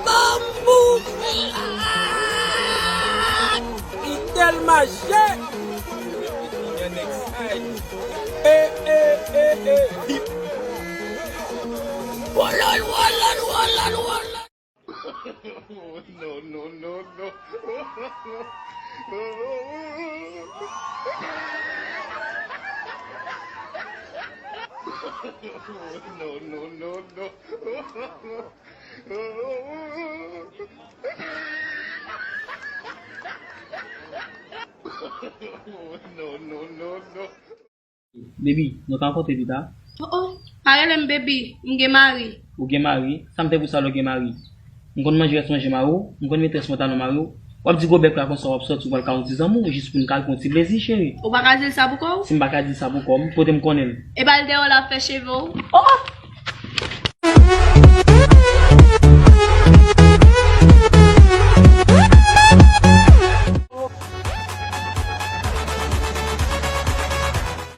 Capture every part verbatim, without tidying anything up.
Bambou! Li tèl mache! E, e, e, e, hip! Wolol, wolol, wolol, wolol! No, no, no, no. No, no, no, no. No, no, no, no. Baby, nou ka rankontre pita? Oh, oh, pa rele m baby, m gen mari. Ou gen mari? Sa m fè pou sa lè w gen mari? M konn manje rès manje mari w, m konn met rès pantalon mari w. W ap di gwo bèk la konsa w ap sòti w pral ka yon ti zanmi w jis pou n ka al pran yon ti plezi, cheri. Ou pa ka di l sa pou kò w? Si m pa ka di l sa pou kò m, kote m konnen l? E ba l deyò la ap fè cheve w. Oh, oh!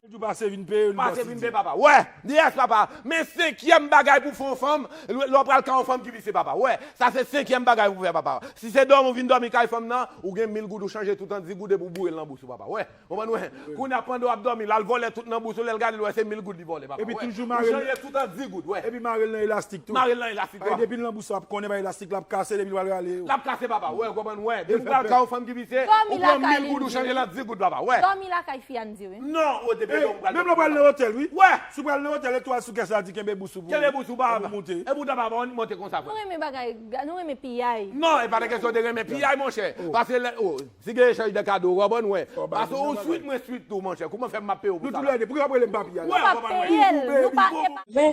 Toujou pase vin peye, li pase vin peye, papa. Wè, yes, papa. Men senkyèm bagay pou fè yon fanm, lè w pral ka yon fanm ki visye, papa. Wè, sa se senkyèm bagay pou fè, papa. Si se dòmi, ou vin dòmi kay fanm nan, ou gen mil goud, ou chanje tout an di goud epi w boure l nan bous ou, papa. Wè, konprann, wè. Kounye a pandan w ap dòmi, l al vòlè tout nan bous ou, lè l gade l wè se mil goud li vòlè, papa. Epi toujou mare l, chanje tout an di goud, wè. Epi mare l nan elastik tou. Mare l nan elastik, wè. Depi l nan bous ou ap konnen pa elastik la ap kase, depi l pral rale yo. L ap kase, papa, wè, ou konprann, wè. Depi w pral ka yon fanm ki visye, ou pran mil goud, ou chanje l an di goud, papa, wè. Dòmi lakay fi a, n di wi. Non, o te peye, ou pral. Menm lè w pral nan otèl, wi. Wè. Si w pral nan otèl, etwal sou kès la di kenbe bous ou pou, kenbe bous ou, papa. Pou moute. E poutan, papa, ou monte konsa, frè. Nou renmen bagay, nou renmen piyay. Non, e pa de kesyon de renmen piyay, monchè. Paske lè, oh, si gen echanj de kado, ou konprann, wè. Paske ou swit, mwen swit tou, monchè. Kouman fè m ap peye w pou sa la? Nou tou lè de. Pou yo ap rele m papi a la? Nou pa peye l, nou pa, e pa. Men,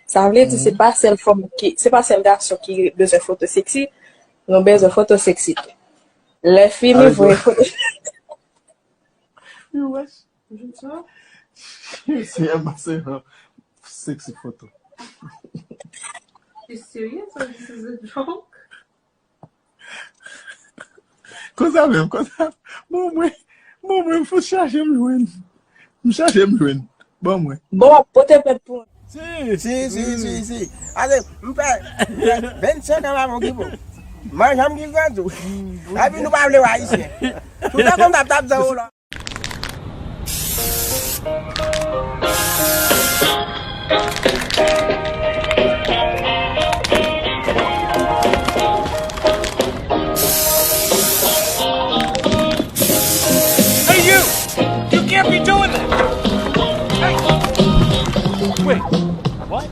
sa vle di se pa sèl fanm ki, se pa sèl gason ki bezwen foto seksi, nou bezwen foto seksi tou. Lè fini voye foto. You wish. Sexy, Emma, se yon sexy foto. You serious or this is a joke? Konsa menm, konsa. Bon, mwen, bon, mwen, m fout chache m jwenn. M chache m jwenn. Ban mwen. Bon, w ap pote plent pou. Si, si, si, si, si. Ase, m fè, m fè vennsenk an m ap okipe w. Manjan m ki gran tou. Epi nou pa vle w ayisyen. Toutan konn tap tap zan ou la. Hey, you! You can't be doing that! Hey! Wait, what?